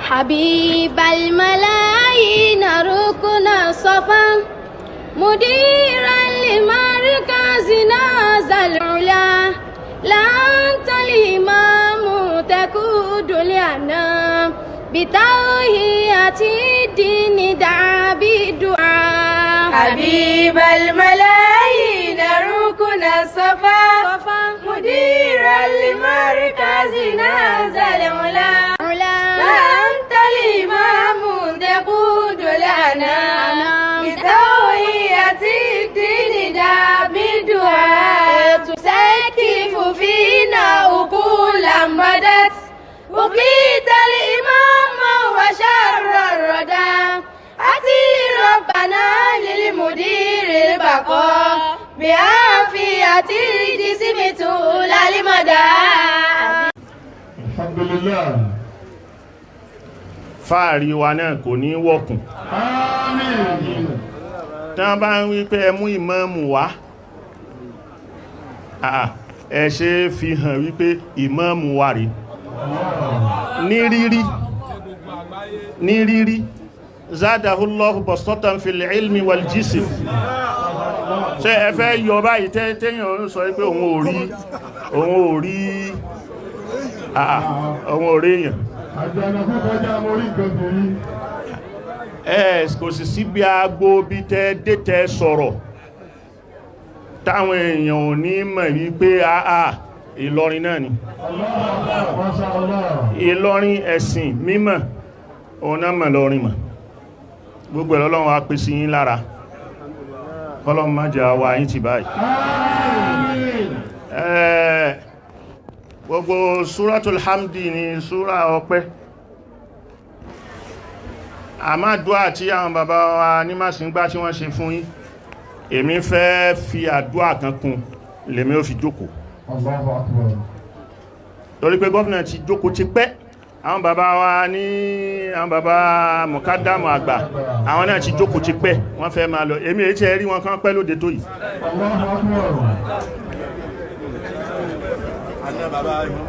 حبيب الملايين ركن الصفا مديرا لمركزنا ذا العلا لا أنت الإمام تقود الأنام بتوهية الدين دعا بالدعاء حبيب الملايين ركن الصفا مديرا لمركزنا ذا العلا أنت الإمام تقود الأنام بتوهية الدين دعا بالدعاء تسكف فينا عقولا بدت وقيت الإمام وشر الردى أتي ربنا للمدير البقاء بعافية الجسم طول المدى. Alhamdulillah. Fáàrí wa náà kò ní wọ̀kùn. Àmín. Tí wọ́n bá ń wí pé ẹ mú ìmáàmù wá, ẹ ṣe fi hàn wípé ìmáàmù wa rí ní rírí, ní rírí. Zadahullahu bastatan fil ilmi wal jism. Ṣé ẹ fẹ́ yọ báyìí tẹ́yàn ń sọ pé òun ò rí, òun ò rí, òun ò rí èèyàn. Àjànàkú kọjá mo rí nǹkan fìrí. Ẹ kò sì sí bí aago bí tẹ́ dé tẹ́ sọ̀rọ̀ táwọn èèyàn ò ní mọ̀ wípé àà Ìlọrin náà ni. Allah, Masha Allah. Ìlọrin ẹ̀sìn mímọ̀ òun náà mọ̀ lọrin mọ̀. Gbogbo ẹ̀ Ọlọ́run á pèsè yín lára. Kọ́lọ́run má jẹ́ àwa yín ti báyìí. Àmín. Gbogbo Súratul Hamdi ni súra ọpẹ́. Àmàdúà tí àwọn bàbá wa ní Màsíngbà tí wọ́n ṣe fún yín, èmi fẹ́ fi àdúà kan kún lèmi ó fi jókòó. Allahu Akbar. Torí pé gọ́fìnà ti jókòó ti pẹ́, àwọn bàbá wa ní àwọn bàbá mùkádàmù àgbà, àwọn náà ti jókòó ti pẹ́, wọ́n fẹ́ máa lọ. Èmi èyí tí ẹ rí wọn kán pẹ́ lóde tó yìí. Allahu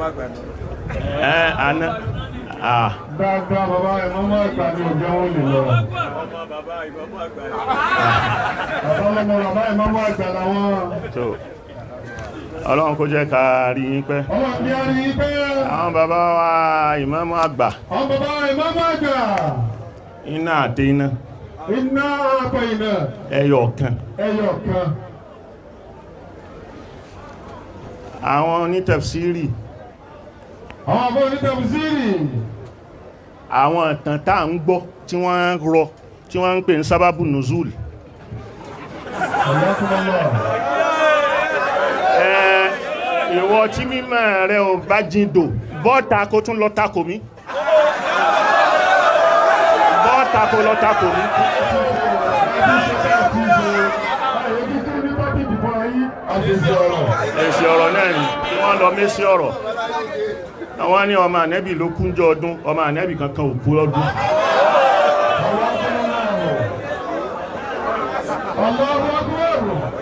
Akbar. Ẹ àná Dáadáa bàbá ìmọ̀mọ́ àgbà ni òjò wọn lè lọ. Bàbá lọ́mọ bàbá ìmọ̀mọ́ àgbà làwọn. Tó Ọlọ́run kó jẹ́ ká rí yín pẹ́. Ọlọ́run bí a rí i pé Àwọn bàbá wa ìmáàmù àgbà, àwọn bàbá ìmọ̀mọ́ àgbà. iná àti iná Iná àpò iná ẹyọ kan. ẹyọ kan. Àwọn onítẹ̀fsírì, Àwọn àbọ̀ onítẹ̀fsírì. àwọn ìtàn tá à ń gbọ́ tí wọ́n ń rọ tí wọ́n ń pè ní sábàbù nùzúl. Allahu. Ìwọ tí mímọ̀ rẹ ò bá jindò, bọ́ta kó tún lọ takò mí. Bọ́ta kó lọ takò mí. Èsì ọ̀rọ̀ náà ni wọ́n lọ mé sí ọ̀rọ̀. Àwọn ní ọmọ ànẹ́bì ló kúnjọ ọdún, ọmọ ànẹ́bì kankan ò kú lọ́dún.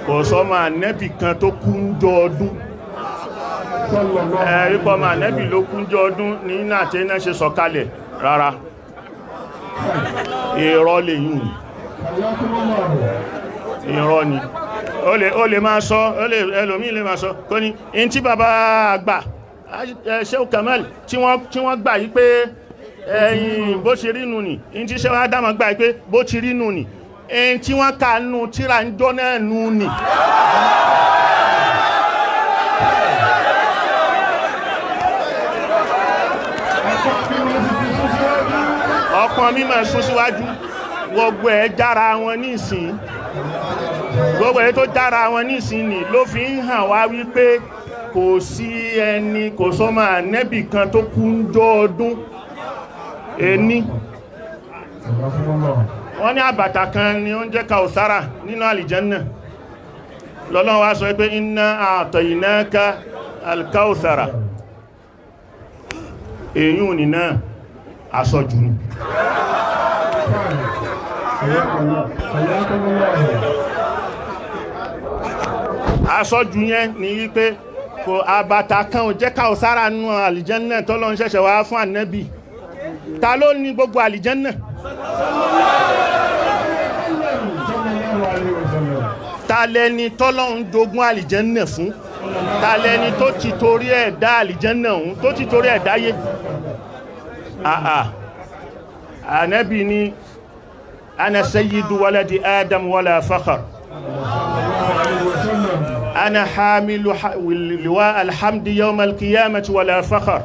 Kò sọ́mọ ànẹ́bì kan tó kúnjọ ọdún. Ẹ̀ríkọ́ ọmọ ànẹ́bì ló kúnjọ ọdún ní iná àti iná ṣe sọ̀kalẹ̀ rárá. Irọ́ lè yùn. Irọ́ ni. Ó lè máa sọ, ẹlòmí lè máa sọ, kó ní, in tí bàbá àgbà, Sheikh Kamal, tí wọ́n gbà yí pé ẹ̀yìn bó ṣe rí nù ní, in tí Sheikh Ádámù gbà yí pé bó ti rí nù ní, in tí wọ́n kà nù tíra ń jọ náà nù ní. Ọkàn mímọ̀ sún síwájú, gbogbo ẹ̀ jára wọn ní ìsìn. Gbogbo ẹ̀ tó jára wọn ní ìsìn ni ló fi ń hàn wá wípé kò sí ẹni, kò sọ́mọ ànẹ́bì kan tó kú ń jọ ọdún ẹni. Wọ́n ní àbàtà kan ni ó ń jẹ́ Kàùsárà nínú àlìjẹ́nnà. Lọ́lọ́run wá sọ pé inna a'tainaka al-Kawthara. Èyún ni náà àsọjù ni. Àsọjù yẹn ni wípé kò àbàtà kan ò jẹ́ Kàùsárà nínú àlìjẹ́nnà tọ́lọ́run ṣẹ̀ṣẹ̀ wá fún ànẹ́bì. Ta ló ní gbogbo àlìjánà? Ta lẹni tọ́lọ́run jogún àlìjánà fún? Ta lẹni tó ti torí ẹ̀ dá àlìjánà òun, tó ti torí ẹ̀ dáyé? Àà, Ànábì ní ana sayyidu waladi Adam wala fakhar, ana hamilu liwa alhamdi yawm alqiyamati wala fakhar,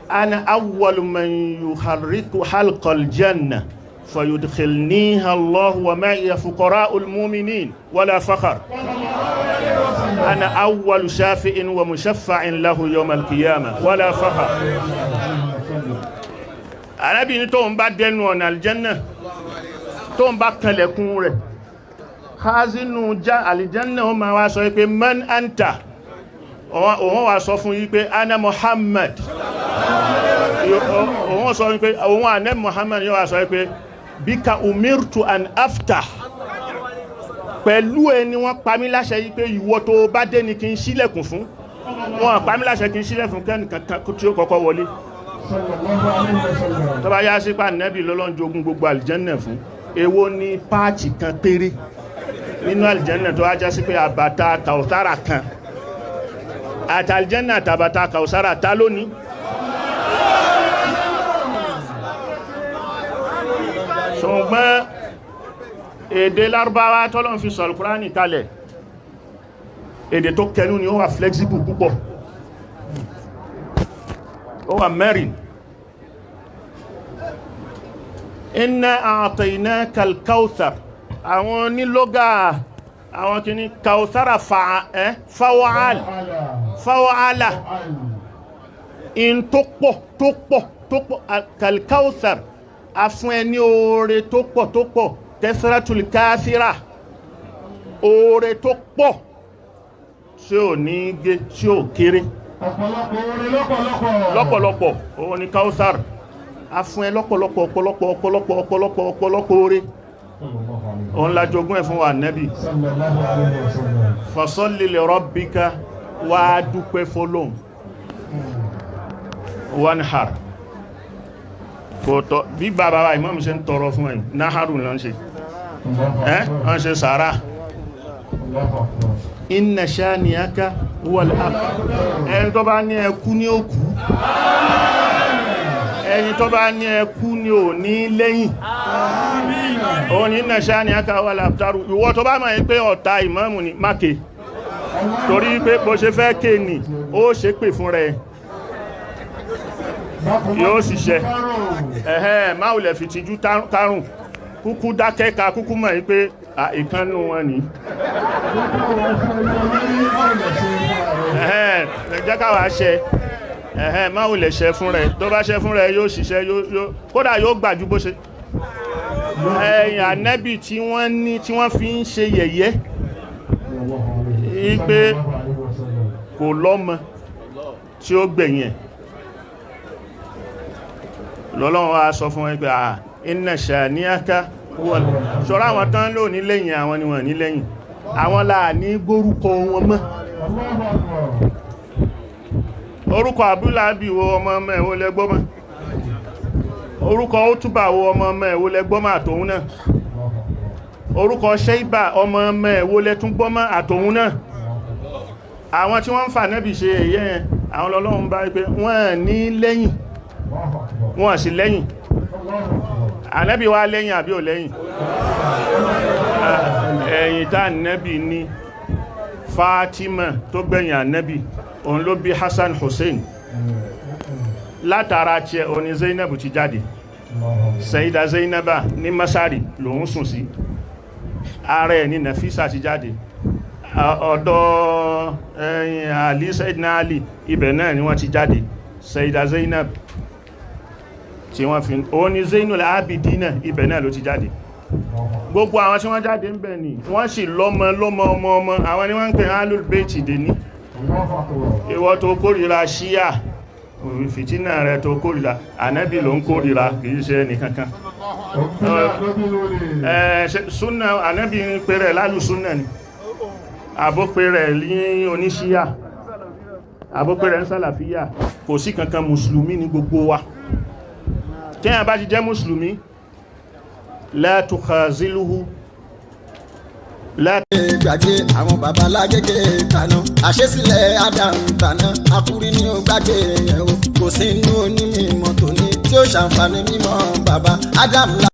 ana awwalu man yuharriku halqa aljanna fayudkhilniha Allah wa ma'iya fuqara'ul mu'minin wala fakhar, ana awwalu shafi'in wa mushaffa'in lahu yawm alqiyamah wala fakhar. Ànábì ní tó ń bá dẹnu ọ̀nà aljanna, tó ń bá kanlẹ̀kùn rẹ̀, khazinu aljanna ó máa wá sọ pé man anta, òun wá sọ fún yí pé ana Muhammad. Òun sọ pé òun ànẹ́ Muhammad, yóò wá sọ pé bika umirtu an aftah, pẹ̀lú ẹni wọ́n pa mí láṣẹ yí pé ìwọ tó bá dé ni kí n ṣílẹ̀kùn fún. Wọ́n pa mí láṣẹ kí n ṣílẹ̀kùn kẹ́nìkan tí ó kọ́kọ́ wọlé. Tó bá yá sí pa Ànábì lọ́lọ́run jogún gbogbo àlìjánà fún, èwo ni páàtì kan péré nínú àlìjánà tó wá já sí pé àbàtà kàùsára kan àtàlìjánà àtàbàtà kàùsára ta lónìí? Ṣùgbọ́n èdè Lárúbáwá tọ́lọ́run fi sọ Al-Kùránì kalẹ̀, èdè tó kẹnu ni, ó wà flexible púpọ̀, ó wà mẹ́rin. Inna a'tainaka al-kawthar, àwọn onílógà àwọn kìíní kawthara fa'ala, in tó pọ̀ tó pọ̀ tó pọ̀, al-kawthar, a fún ẹ ní oore tó pọ̀ tó pọ̀, kathratul kathira, oore tó pọ̀ tí ò ní gé, tí ò kéré, ọ̀pọ̀lọpọ̀ oore lọ́pọ̀lọpọ̀ lọ́pọ̀lọpọ̀, òun ni kawthar, a fún ẹ lọ́pọ̀lọpọ̀ ọ̀pọ̀lọpọ̀ ọ̀pọ̀lọpọ̀ ọ̀pọ̀lọpọ̀ ọ̀pọ̀lọpọ̀ oore, òun la jogún ẹ̀ fún wa Ànábì. Fasalli li rabbika, wá dúpẹ́ fọ́lọ́hun, wanhar. Kò tọ́ bí bàbá wa ìmáàmù ṣe ń tọrọ fún ẹ̀yìn, náhàrù ló ń ṣe, ẹ́ wọ́n ṣe sàárà. Inna shani'aka huwal abtar, ẹni tó bá ní ẹkú ní òkú, ẹni tó bá ní ẹkú ní ò ní lẹ́yìn. Òun ní inna shani'aka huwal abtar. Ìwọ tó bá mọ̀ pé ọ̀tá ìmáàmù ni máke, torí pé bó ṣe fẹ́ ké ní ó ṣe pè fún rẹ̀, yóò sì ṣe. Ẹ̀hẹ́ máa wùlẹ̀ fi tijú kárùn, kúkú dákẹ́ ka kúkú mọ̀ pé ìkánú wọn ni. Ẹ̀hẹ́ jẹ́ káwàá ṣe, ẹ̀hẹ́ máa wùlẹ̀ ṣe fún rẹ̀, tó bá ṣe fún rẹ̀ yóò ṣiṣẹ́, kódà yóò gbàjú bó ṣe. Ẹ̀yìn Ànábì tí wọ́n ní tí wọ́n fi ń ṣe yẹ̀yẹ́ pé kò lọ́mọ tí ó gbẹ̀yìn ẹ̀, lọ́lọ́run wá sọ fún wọn pé à inna shani'aka huwal, ṣọ́rọ̀ àwọn tán lò ní lẹ́yìn àwọn ni wọ́n ní lẹ́yìn, àwọn láà ní gbórúkọ wọn mọ́. Orúkọ Abúlábì wo ọmọ ọmọ ẹ̀wọ́ lẹ́gbọ́mọ́, orúkọ Ótúbà wo ọmọ ọmọ ẹ̀wọ́ lẹ́gbọ́mọ́ àtòun náà, orúkọ Ṣẹ́ìbà ọmọ ọmọ ẹ̀wọ́ lẹ́túngbọ́mọ́ àtòun náà. Àwọn tí wọ́n ń fà nẹ́bì ṣe èyẹ yẹn, àwọn lọ́lọ́run bá wípé wọ́n ní lẹ́yìn, wọ́n sì lẹ́yìn. Ànábì wá lẹ́yìn àbí ò lẹ́yìn? Ẹ̀yìn tá ànábì ní Fatima tó gbẹ̀yìn ànábì, òun ló bí Hassan Hussein, látara tí ẹ òní Zainab ti jáde, Sayyida Zainaba ní Masari lòun sùn sí, ara ẹ̀ ní Nafisa ti jáde, ọ̀dọ̀ ẹ̀yìn Ali Sayyidina Ali ibẹ̀ náà ni wọ́n ti jáde, Sayyida Zainab tí wọ́n fi ó ní Zainul Abidina ibẹ̀ náà ló ti jáde. Gbogbo àwọn tí wọ́n jáde ń bẹ̀ ni wọ́n sì lọ́mọ lọ́mọ ọmọ ọmọ, àwọn ni wọ́n ń pè Ahlul Bayt dé ní. Ìwọ tó kórìíra Ṣíà, fìtínà rẹ tó kórìíra Ànábì ló ń kórìíra, kìí ṣe ẹnìkankan. Súnà Ànábì ń pè rẹ̀ lálù súnà ni, àbó pè rẹ̀ ní oníṣíà. Àbópẹ́rẹ́ ń sàlàfíà, kò sí kankan. Mùsùlùmí ní gbogbo wa. Tí a bá ti jẹ́ mùsùlùmí, la tukhaziluhu la Gbàgbé àwọn baba lágége tàná, àṣesílẹ̀ Adam tàná, akúrí ní ó gbàgbé yẹn o. Kò sí inú onímọ̀ tòní tí ó ṣàǹfààní mímọ́ baba Adam.